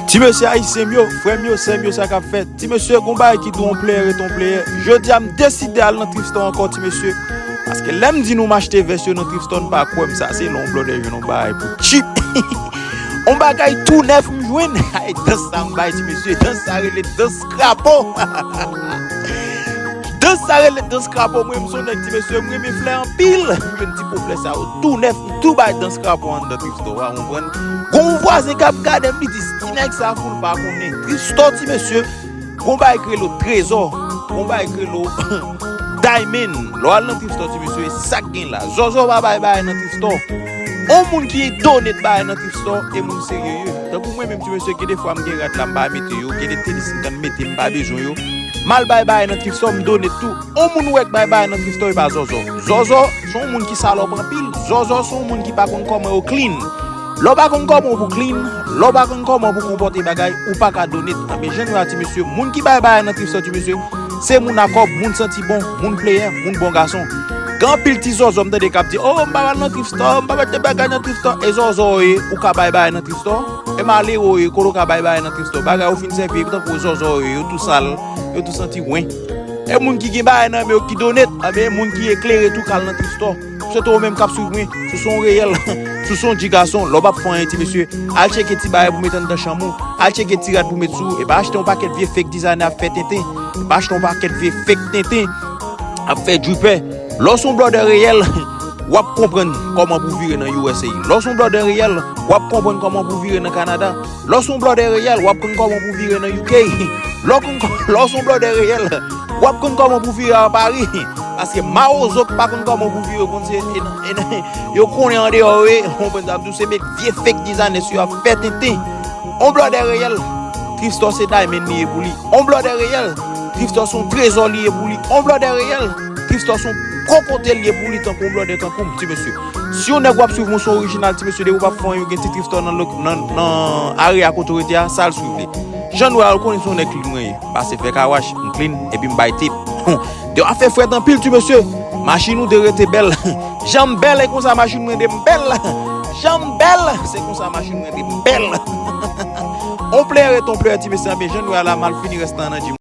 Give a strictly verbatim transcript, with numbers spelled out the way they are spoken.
Ti mesye ayisyen m yo, frè m yo, sè m yo, sa k ap fèt? Ti mesye, gon bagay ki di on player ret on player. Jodi a, m deside al nan thrift store ankò, ti mesye. Paske lè m di nou m achte vès yo nan thrift store, n pa kwè m, sa se lè on blòdè jwenn on bagay pou cheap. On bagay tou nèf m jwenn. Ay, dans sa m bay, ti mesye. Dans sa rele dans krapo. Dans sa rele dans krapo. Mwen, m se on nèg, ti mesye, m renmen flè anpil. M jwenn ti po flè sa yo tou nèf, m tou bay dans krapo anndan thrift store a, ou konprann? Gon vwazen k ap gade m, li di, "Ti nèg sa fou, l pa konnen." Thrift store, ti mesye, gon bagay k rele trezò, gon bagay k rele diamond. Lè w al nan thrift store, ti mesye, e sa k gen la. Zòzò pa bay bagay nan thrift store. On moun ki donate bagay nan thrift store, e moun serye yo ye. Tankou mwen menm, ti mesye, gen de fwa m gen rad la, m pa mete yo, gen de tenis m konn mete, m pa bezwen yo. M al bay bagay nan thrift store, m donate tou. On moun ou wè k bay bagay nan thrift store, e pa zòzò. Zòzò se on moun ki salòp anpil. Zòzò se on moun ki pa konn kòman yo clean. Lè w pa konn kòman w pou clean, lè w pa konn kòman w pou konpòte bagay, ou pa ka donate. Anben, jan nou a, ti mesye, moun ki bay bagay nan thrift store, ti mesye, se moun a kòb, moun santi bon, moun player, moun bon gason. Gen anpil ti zòzò m tande k ap di, "Oh, m pa pral nan thrift store, m pa mete bagay nan thrift store." E zòzò yo ye, ou ka bay bagay nan thrift store? E malere yo ye, kote w ka bay bagay nan thrift store? Bagay ou fin sèvi, tankou zòzò yo ye, yo tou sal, yo tou santi wen. E moun ki gen bagay nan men yo ki donate, anben, e moun ki eklere tou k al nan thrift store. Sitou ou menm k ap swiv mwen, si w se on reyèl, si w se on dji gason, lè w p ap fè anyen, ti mesye, al tcheke ti bagay pou met anndan chanm ou, al tcheke ti rad pou met sou ou, e pa achte on pakèt vye fake designer ap fè tenten, e pa achte on pakèt vye fake tenten ap fè dripper. Lè w se on blòdè reyèl, w ap konprann kòman pou w vire nan U S A. Lè w se on blòdè reyèl, w ap konprann kòman pou w vire nan Kanada. Lè w se on blòdè reyèl, w ap konn kòman pou w vire nan U K. Lè w konn, lè w se on blòdè reyèl, w ap konn kòman pou w vire a Pari. Paske mawozo k pa konn kòman pou w vire, yo konn se, e nan, e nan, yo konnen andeyò yo ye, w konprann sa m di w, se met vye fake designer sou yo ap fè tenten. On blòdè reyèl, thrift store se diamond li ye pou li. On blòdè reyèl, thrift store se on trezò li ye pou li. On blòdè reyèl, thrift store se on kokote li ye pou li, tankou on blòdè tankou m, ti mesye. Si yon nèg w ap swiv mwen se on orijinal, ti mesye, depi w p ap fè anyen, ou gen ti thrift store nan, nan, nan area kote w rete a, sa l swiv li. Jan nou wè a, ou konnen se on nèg clean mwen ye. Pase fè car wash, m clean, epi m bay tip. Depi w ap fè frèt anpil, ti mesye, machin ou dwe rete bèl. Jan m bèl, e konsa machin mwen dwe bèl. Jan m bèl, se konsa machin mwen dwe bèl. On player ret on player, ti mesye, anben, jan nou wè a la, m al fini rès lan nan djim.